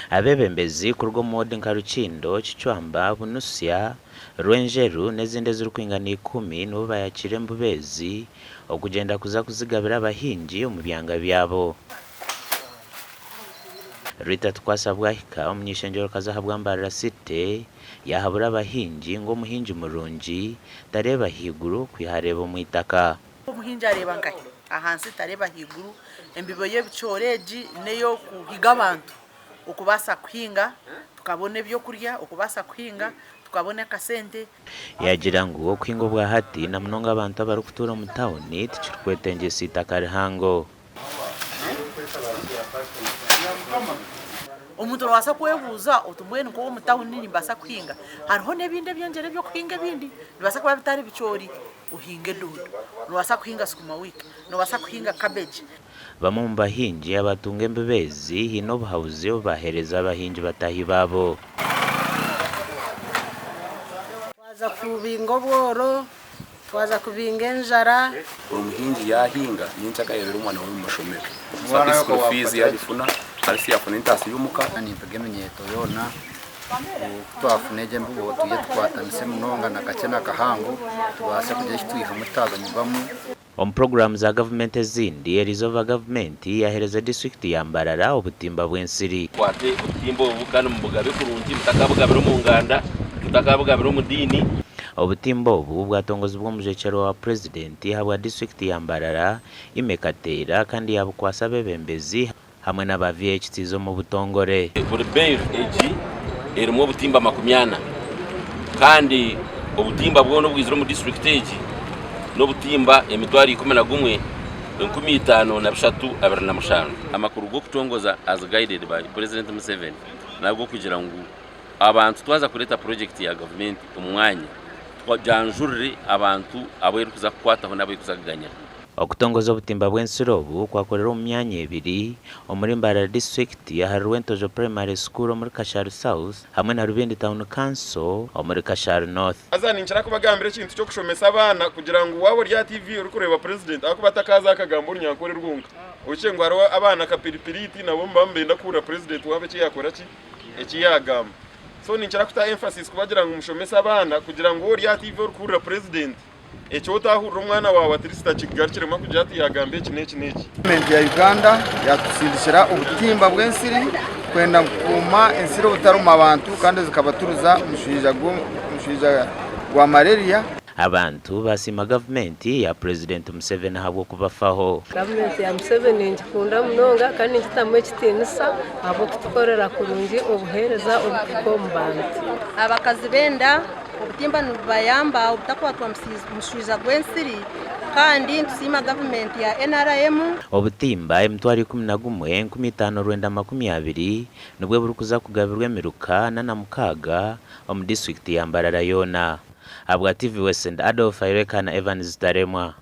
Abeebembezi kuruga omu woodi nka Rukindo, Kicwamba, Bunusya, Rwenjeru n'ezindi ezirikwingana ikumi nibo baayakiire embuba ezi okugyenda kuza kuzigabira abahingi omu byanga byabo. Rita Tukwasa Bwahika, omuny'eishengyerokazi ahabwa Mbarara City yaahabura abahingi ngu omuhingi murungi tareeba ahaiguru kwiha areeba omu itaka. Omuhingi areeba nkahi? Ahansi tareeba ahaiguru. Embibo y'ebicoori egi n'ey'okuhiga abantu okubaasa kuhinga tukabona ebyokurya, okubaasa kuhinga tukabona akasente. Yaagira ngu okuhinga obwa hati na munonga abantu abarikutuura omu tauni tikirikwetengyesa eitaka rihango. Omuntu noobaasa kwebuuza oti mbwenu nk'ow'omu tauni nimbaasa kuhinga? Hariho n'ebindi ebyengyera eby'okuhinga ebindi, nibibaasa kuba bitari bicoori. Ohinge doodo, noobaasa kuhinga sukuma wiiki, noobaasa kuhinga cabbage. Bamwe omu bahingi abatunga embibo ezi haine obuhabuzi obu baheereza abahingi bataahi baabo. Twaza kubinga obworo, twaza kubinga enjara. Omuhingi yaahinga nyenkya akareebera omwana we omu mashomero. So school fees yaagifuna, at least yaafuna entaasya y'omuka. Nimpiga eminyeeto yoona Ku twafuna egyo embibo twije tukwatanise munonga na kakye na kahango tubaase kugira eki twihamu tutaganyirwamu. Omu puroguraamu za gavumenti ezindi, eriizooba gavumenti yaheereza disiturikiti ya Mbarara obutimba bw'ensiri. Mukwate obutimba obu kandi mubugabe kurungi, mutakabugabira omu nganda, mutakabugabira omu diini. Obutimba obu bwatongozibwa omujwekyerwa wa Purezidenti ahabwa disiturikiti ya Mbarara, Immy Kateera kandi yabukwasa abeebembezi hamwe na ba VHTs omu butongore. Buri bale egi erimu obutimba 40 kandi obutimba bwona obwizire omu disiturikiti egi n'obutimba 11,537. Amakuru g'okutongoza as guided by President Museveni n'ag'okugira ngu abantu twaza kureeta purojekiti ya gavumenti omu mwanya tugyanjurire abantu abu erikuza kukwataho n'abu erikuza kuganyira. Okutongoza obutimba bw'ensiri obu kwakorerwa omu myanya ebiri, omuri Mbarara disiturikiti ahari Rwentojo Primary School omuri Kashari South hamwe na Rubindi Town Council omuri Kashari North. Haza ninkira kubagambira ekintu ky'okushomesa abaana kugira ngu waaba ori aha TV orikureeba purezidenti ahakuba atakaaza akagamba orunyankore rwonka okye ngu hariho abaana kapiripiriiti nabo nibaba nibenda kuhurira purezidenti waabo eki yaakora ki eki yaagamba. So ninkira kuta emphasis kubagira ngu mushomese abaana kugira ngu waaba ori aha TV orikuhurira purezidenti Eki otahurira omwana waawe at least akigarukiremu akugira ati yagamba eki n'eki n'eki. Gavumenti ya Uganda yatusindikira obutimba bw'ensiri kwenda kukuuma ensiri obutaruma abantu kandi zikabaturiza omushwija gwa malaria. Abantu baasiima gavumenti ya Purezidenti Museveni ahabw'okubafaho. Gavumenti ya Museveni ningikunda munonga kandi ningitamu ekitiinisa ahabw'okutukorera kurungi obuheereza oburikuhika omu bantu. Abakazi b'enda Obutimba nibubayamba obutakwatwa mushwija gw'ensiri kandi nitusiima gavumenti ya nrm. Obutimba 11,920 nibwo burikuza kugabirwa emiruka 46 omu disiturikiti ya Mbarara yoona. Ahabwa TV West, Adolf Airekana Evans Taremwa.